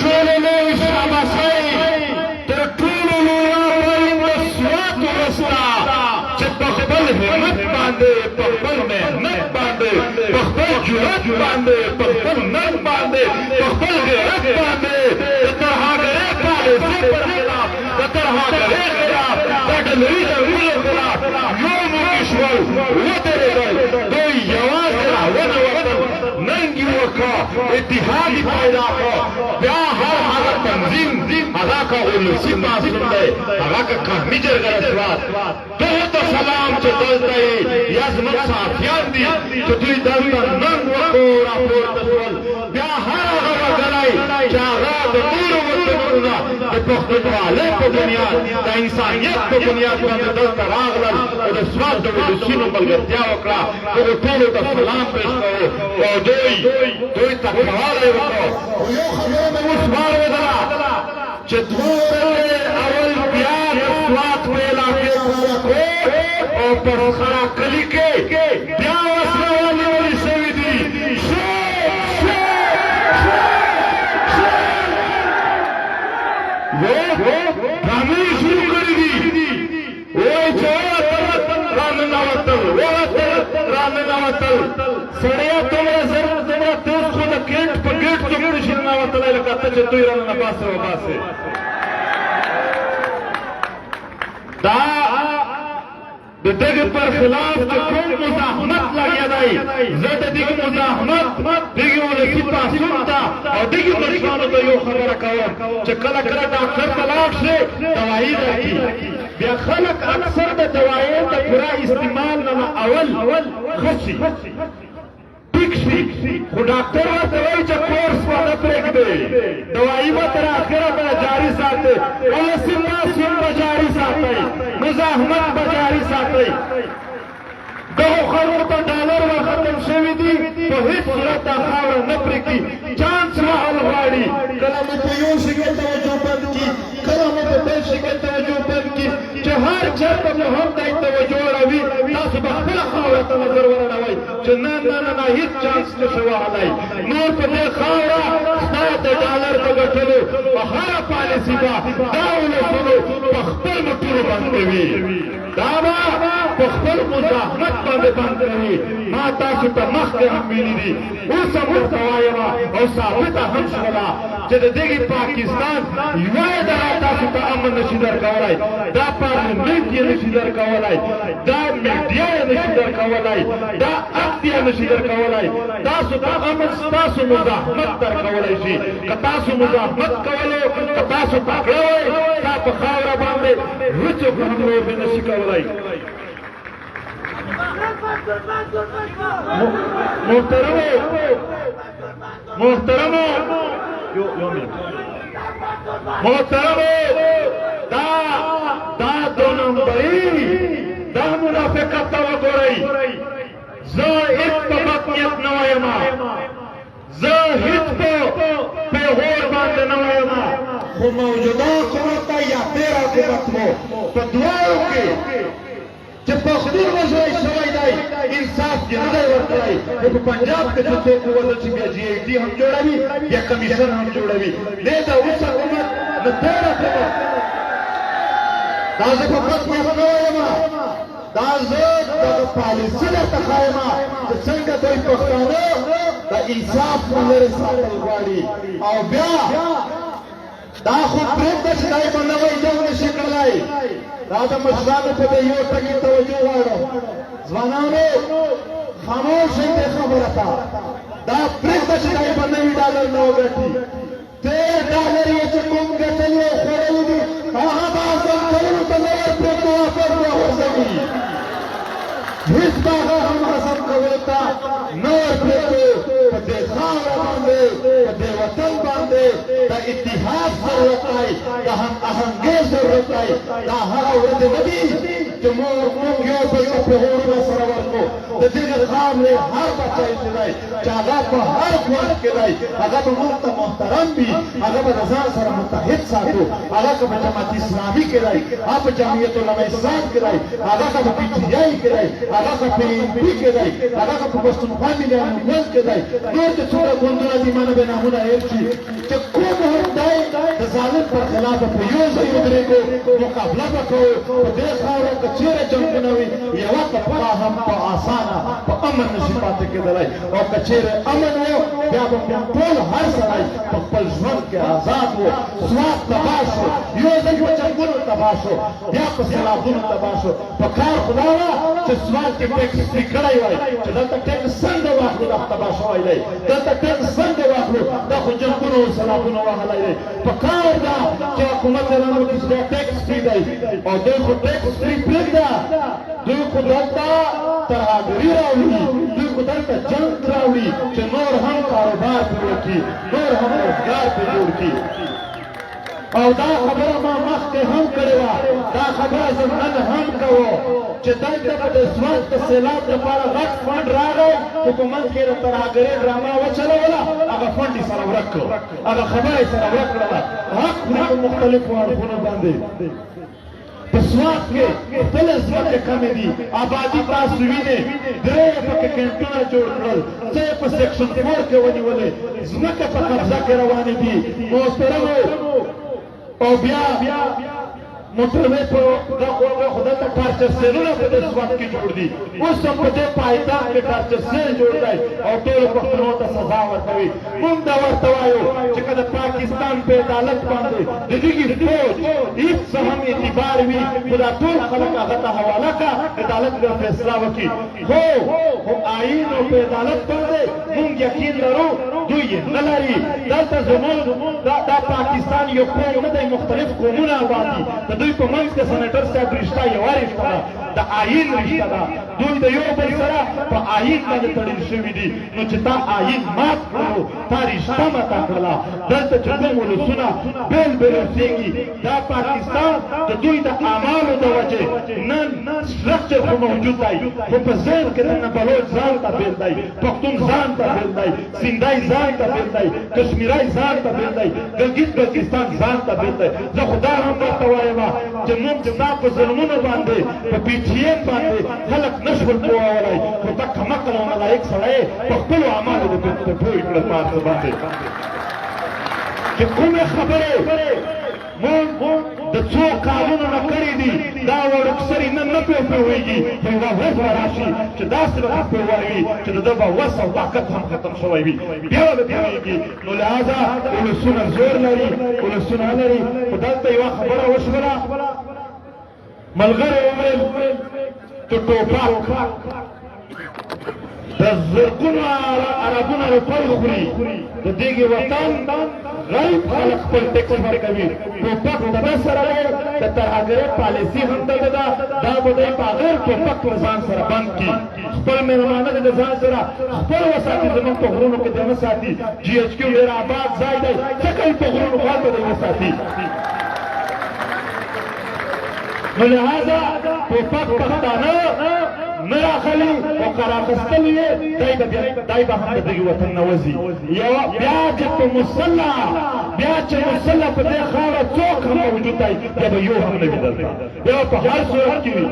ټولو لوی شاباسۍ، تر ټولو لوی آفرین د سوات ولس ته چې په خپل همت باندې، په خپل محنت باندې، په خپل جرأت باندې، په خپل ننګ باندې، په خپل غیرت باندې د ترهګرۍ پالیسۍ پر خلاف، د ترهګرۍ خلاف، د ډلري جنګونو خلاف یو موټي شول، ودرېدل. دوی یوازې را ونه وتل، ننګ یې وکړ، اتحاد یې پیدا کړ. بیا هر هغه تنظیم، هغه که ولسي پاڅون دی، هغه که قومي جرګه ده، سوات دغو ته سلام چې دلته یې یا زموږ صحافیان دي چې دوی دلته ننګ وکړو، راپورته شول. بیا هر هغه وګړی چې هغه د نورو وطنونو نه د پښتونوالۍ په بنیاد، د انسانیت په بنیاد باندې دلته راغلل او د سوات د ولسونو ملګرتیا وکړه، دغو ټولو ته سلام پېش کوو او دوی ته کوالی وکړو. خو یو خبره مې اوس واورېدله چې 2 ورځې اول بیا د سوات په علاقې بالاکوټ او په خړه کلي کې بیا وسله وال نیول شوي دي. شور شور شور شور، ډرامې شروع کړې دي. وای چې ووتل، راننوتل، ووتل، راننوتل. سړیه، دومره زر، دومره تېز خو د ګېټ په ګېټ څوک نشي ننوتلی لکه ته چې دوی راننه باسې وباسې. دا د دغه پر خلاف چې کوم مزاحمت لګیا دی، زه د دغه مزاحمت، دغه ولسي پاڅون ته او دغه مشرانو ته یو خبره کوم چې کله کله ډاکټر ته لاړ شي، دوایي درکړي. بیا خلک اکثر د دوایو د پوره استعمال نه اول ښه شي، ټیک شي، خو ډاکټر ورته وایي چې کورس به نه پرېږدې، دوایي به تر اخره به جاري ساتې. ولسي پاڅون به جاري ساتئ، مزاحمت به جاري ساتئ. دغو خلکو ته ډالر ور ختم شوي دي، په هیڅ صورت دا خاوره نه پرېږدي. چانس وهل غواړي. کله مو په یو شي کې توجه بند کړي، کله مو په بل شي کې توجه بند کړي، چې هر چېرته مو هم دای توجه اړوي، تاسو به خپله خاوره ته نظر ورړوئ چې نه نه نه نه، هیڅ چانس نشي وهلی نور په دې خاوره ستا د ډالر په ګټلو. په هره پالیسي به دا ولسونو په خپل موټرو بند کوي، دا به په خپل مزاحمت باندې بند کوي. ما تاسو ته مخکې هم ویلي دي، اوس هم درته وایم او ثابته هم شوله چې د دغه پاکستان یوه اداره تاسو ته امن نشي درکولای، دا پارلیمنټ یې نشي درکولای، دا میډیا یې نشي درکولای، دا اکت یې نشي درکولای. تاسو ته امن ستاسو مزاحمت درکولای شي. که تاسو مزاحمت کولو، که تاسو تکړه وئ، تا په خاوره باندې هیڅوک هم لوبې نشي کولای. محترمو، محترمو، یو منټ. محترمو، دا دو نمبري، دا منافقت ته وګورئ. زه هیڅ په بد نیت نه وایم، زه هیڅ په پیغور باندې نه وایم، خو موجوده حکومت یا تېر حکومت مو په دواړو کې چې پښتون وژلی شوی دی، انصاف یې نه دی ورکړی. خو په پنجاب کې چې څوک ووژل شي، بیا جي آی ټي هم جوړوي، بیا کمیشن هم جوړوي. نه د اوس حکومت، نه تېر حکومت. دا زه په بد نیت نه وایم، دا زه دغه پالیسي درته ښایم چې څنګه دوی پښتانه د انصاف نه لرې ساتل غواړي. او بیا دا خو پرېږده چې دی به نوی جنګ نشي کړلی. دا د مشرانو په دې یو ټکي توجه غواړم. ځوانانو، خاموش شئ دې خبره ته. دا پرېږده چې دی به نوي ډالر نه وګټي، تېر ډالر یې چې کوم ګټلي او خوړلي دي، هغه به هضم کولو ته نه ورپرېږدو، واپس به غورځوي. هیڅ به هغه هم هضم کولو ته نه ورپرېږدو. په دې خاوره باندې، په دې وطن باندې د اتحاد ضرورت دی، د هم آهنګۍ ضرورت دی. دا هغه ورځې نه دي. چې مونږ یو بل ته پېغورونه سره ورکړو. د دغې خاورې هر بچی چې دی، چې هغه په هر ګوند کې دی، هغه به مونږ ته محترم وي، هغه به د ځان سره متحد ساتو. هغه که په جماعت اسلامي کې دی، هغه په جمعیت علما اسلام کې دی، هغه که په پي ټي آی کې دی، هغه که په اېن پي کې دی، هغه که په پښتونخوا ملي عامي ګوند کې دی، نور چې څومره ګوندونه دي، ما نه به نامونه هېر شي، چې کوم هم دی، د ظالم پر خلاف به په یو ځای ودرېږو، مقابله به کوو. په دې خاوره که چېرې جنګونه وي، یوه طبقه هم په اسانه په امن نشي پاتې کېدلی، او که چېرې امن و، بیا به موږ ټول هر سړی په خپل ژوند کې آزاد و. سوات تباه شو، یو ځل په جنګونو تباه شو، بیا په سیلابونو تباه شو. په کار خو دا وه چې سوات کې ټیکس فري کړی وای، چې دلته ټیکس څنګه واخلو، دا تباه شوی دی، دلته ټیکس څنګه واخلو، دا خو جنګونو او سیلابونو وهلی دی. په کار ده چې حکومت اعلان وکړي چې دا ټیکس فري دی، او دوی خو ټیکس فري پرېږده، دوی خو دلته ترهګري راوړي، دوی خو دلته جنګ راوړي چې نور هم کاروبار پرې وکړي، نور هم روزګار پرې جوړ کړي. او دا خبره ما مخکې هم کړې وه، دا خبره زه نن هم کوم چې دلته به د سوات د سیلاب لپاره غټ فنډ راغی، خو په منځ کې د ترهګرۍ ډرامه وچلوله، هغه فنډ یې سره ورک کړ، هغه خبره یې سره ورک کړله. حق خوري په مختلفو اړخونو باندې. په سوات کې خپلې ځمکې کمې دي، آبادي تاسو وینئ، درې یې پکې کینټونه جوړ کړل، څه یې په سیکشن 4 کې ونیولې، ځمکې په قبضه کې روانې دي محترمو. او بیا موټروې په دغه خو دلته ټارچر سیلونه په دې سوات کې جوړ دي، اوس هم په دې پایتخت کې ټارچر سیل جوړ دی او ټولو پښتنو ته سزا ورکوي. مونږ دا ورته وایو چې که د پاکستان په عدالت باندې د دغې فوج هیڅ هم اعتبار وي، خو دا ټول خلک هغه ته حواله کا، عدالت به فیصله وکړي. خو آئین او په عدالت باندې مونږ یقین لرو، دوی یې نه لري. دلته زمونږ دا پاکستان یو قوم نه دی، مختلف قومونه آباد دي. د دوی په منځ کې سنیټر صاحب رشته یوه رشته ده، د آئین رشته ده. دوی د یو بل سره په آئین باندې تړل شوي دي. نو چې تا آئین مات کړو، تا رشته ماته کړله. دلته چې کوم ولسونه بېل بېل اوسېږي، دا پاکستان د دوی د اعمالو د وجې نن سټرکچر خو موجود دی، خو په ذهن کې دننه بلوچ ځان ته بېل دی، پښتون ځان ته بېل دی، سندی ځان ته بېل دی، کشمیری ځان ته بېل دی، ګلګت بلتستان ځان ته بېل دی. زه خو دا هم ورته وایم چې موږ ستا په ظلمونو باندې، په پي ټي ایم باندې خلک نشول پوهولی، خو ته کم عقل او نالایق سړی په خپلو اعمالو دې پرې پوه کړل. په هر څه باندې چې کومې خبرې مونږ د څو کالونو نه کړې دي، دا وړوکسري نن نه پرې پوهېږي، خو یوه ورځ به راشي چې داسې به پرې پوه وي چې د ده به وس او طاقت هم ختم شوی وي، بیا به پوهېږي. نو لهذا ولسونه زور لري، ولسونه لري. خو دلته یوه خبره وشوله، ملګرو وویل چې ټوپک د زرګونو اربونو روپۍ خوري، د دغې وطن غریب خلک خپل ټیکس ورکوي، ټوپک د ده سره دی، د ترهګرۍ پالیسي هم دده ده، دا به دی په غیر ټوپک له ځان سره بند کړي، خپل مېلمانه دې د ځان سره خپل وساتي، زموږ په غرونو کې دې نه ساتي. جي ایچ کیو ډېر آباد ځای دی، څه کوي په غرونو، خو هلته دې وساتي. نو لهذا ټوپک پښتانه نه راخلي، او که راخستل یې، دی به بیا دی به هم د دغې وطن نه وځي. یو بیا چې په مسلح، بیا چې مسلح په دې خاوره څوک هم موجود دی، بیا به یو هم نه وي دلته، بیا په هر صورت کې وي.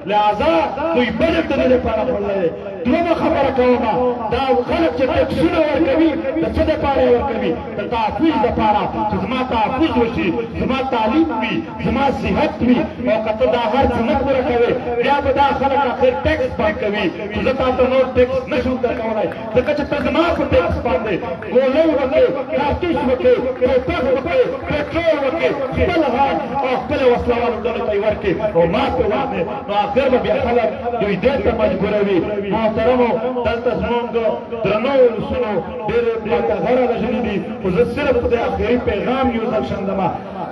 لهذا دوی بجټ د دې لپاره خوړلی دی. دویمه خبره کوم، دا خلک چې ټیکسونه ورکوي، د څه دپاره یې ورکوي؟ د تحفظ دپاره، چې زما تحفظ وشي، زما تعلیم وي، زما صحت وي. او که ته دا هر څه نه پوره کوې، بیا به دا خلک اخر ټیکس بند کوي چې زه تا ته نور ټیکس نه شم درکولی، ځکه چې ته زما په ټیکس باندې ګولۍ وکړې، کارتوس وکړې، ټوپک وکړې، پټرول وکړې، خپل حق او خپلې وسلهوالو ډلو ته یې ورکړې او ما پرې واخلې. نو اخر به بیا خلک دوی دې ته مجبوروي. محترمو، دلته زمونږ درنو ولسونو ډېرې ماته غره وژلي دي، خو زه صرف د اخري پیغام یو ځل شندمه،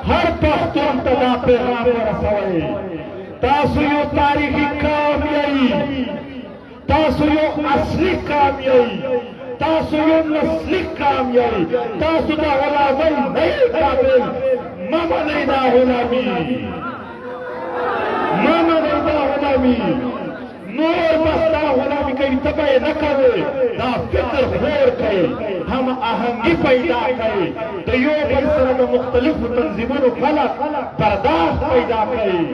هر پښتون ته دا پیغام ورسوئ: تاسو یو تاریخي قوم یئ، تاسو یو اصلي قوم یئ، تاسو یو نسلي قوم یئ، تاسو د غلامۍ نه یئ قابل. مه منئ دا غلامي، مه منئ دا غلامي. غلامي، نور به ستا غلامي کوي، ته به یې نه کوې. دا فکر خور کوي، هم آهنګي پیدا کوي، د یو بل سره د مختلفو تنظیمونو خلک برداشت پیدا کوي.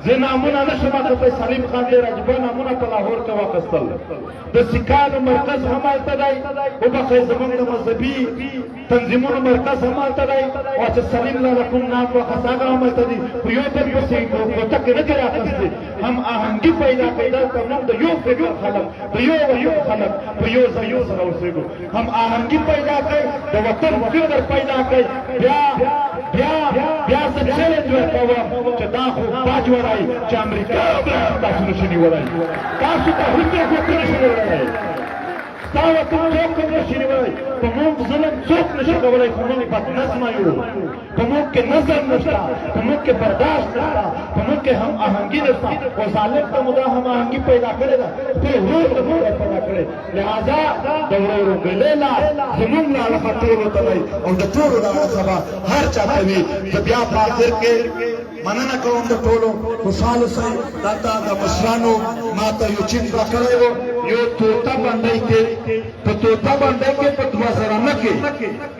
زه نامونه نشم اخیستی، سلیم خان ډېر عجیبه نامونه په لاهور کې واخیستل. د سیکانو مرکز هم هلته دی، وبخښئ زمونږ د مذهبي تنظیمونو مرکز هم هلته دی، او چې سلیم لالا کوم نام واخیست هغه هم هلته دي، خو یو بل پسې کوټه کې نه دي راخیستي. هم آهنګي پیدا کوي. دلته موږ د یو فکر خلک، د یو وطن خلک په یو ځای سره اوسېږو. هم آهنګي پیدا کوي، د وطن فکر پیدا کوي. بیا بیا بیا زه چیلنج ورکوم چې دا خو باج وړی چې امریکا تاسو نشي نیولی، تاسو ته هیڅوک نشي نیولی، ستا وطن څوک هم نشي نیولی. په موږ ظلم څوک نشي کولی، خو موږ بدنظمه یو، په موږ کې نظم نشته، په موږ کې برداشت نشته، په موږ کې هم آهنګي نشته. او ظالم ته مو دا هم آهنګي پیدا کړې ده، خپل ورور ته مو پیدا کړې. لهذا د ورورګلۍ لاس زموږ له اړخه ټولو ته دی او د ټولو له اړخه به هر چا ته وي. زه بیا په آخر کې مننه کوم د ټولو، خوشحاله اوسئ. دلته د مشرانو ما ته یو چیټ راکړی و، یو توته بندۍ کې، په توته بندۍ کې په 2009 کې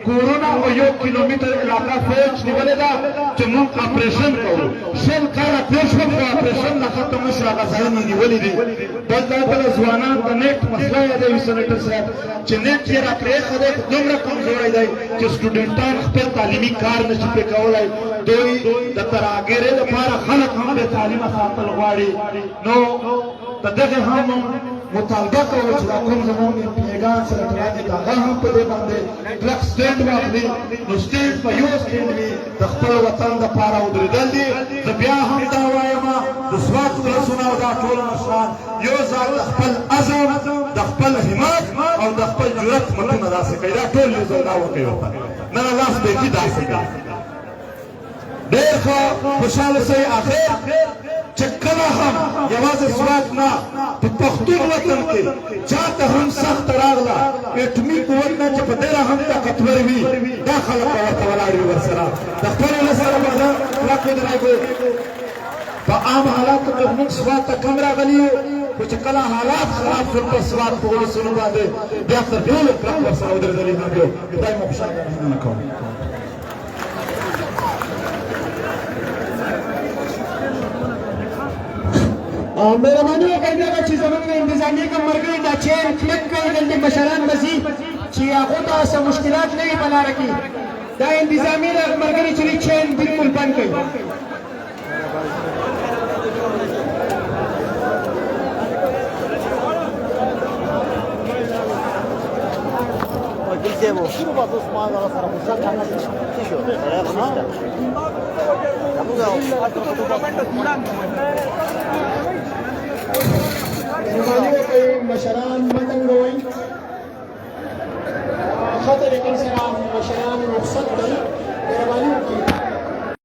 کورونه او 1 کیلومتر علاقه فوج نیولې ده چې موږ اپریشن کوو. 20 کاله تېر شول خو اپریشن لا ختم نه شو، هغه ځایونه نیولي دي. دلته بله ځوانان د نیټ مسله یادوي سنیټر صاحب، چې نیټ یې را پرېښی دی خو دومره کمزوری دی چې سټوډنټان خپل تعلیمي کار نشي پرې کولی. دوی د ترهګرۍ لپاره خلک هم بې تعلیمه ساتل غواړي. نو د دغې هم مطالبه کوو چې دا کوم زموږ ایم پي ګان سنیټران دي، هغه هم په دې باندې کلک سټینډ واخلي. نو سټینډ په یو سټینډ وي، د خپل وطن دپاره ودرېدل دي. زه بیا هم دا وایم، د سوات ولسونه او دا ټول مشران یو ځل د خپل عزم، د خپل همت او د خپل جرأت مټونه داسې کوي. دا ټول یو ځل دا وکوي ورته، نه نه لاس بیخي داسې کوي. ډېر ښه، خوشحاله شئ. اخر چې کله هم یوازې سوات نه، په پښتون وطن کې چاته هم سخته راغله، اټمي قوت نه چې په ډېره هم طاقتور وي، دا خلک به ورته ولاړ وي، ورسره د خپل ولس سره به کلک ودرېږو. په عام حالاتو کې موږ سوات ته کم راغلي یو، خو چې کله حالات خراب شول په سوات په ولسونو باندې، بیا تر ټولو کلک ورسره ودرېدلي هم یو. خدای مو خوشحاله، مننه کوم. مهرباني وکړئ دغه چې زمونږ انتظامیې کوم ملګري دا چین کلک کوي، دلته مشران به ځي چې هغو ته څه مشکلات نه وي په لاره کې. دا انتظامیې دغه ملګري چې چین بالکل بند کړي. مهرباني وکړئ مشران مه تنګوئ، ښه طریقې سره مشران رخصت کړئ. مهرباني.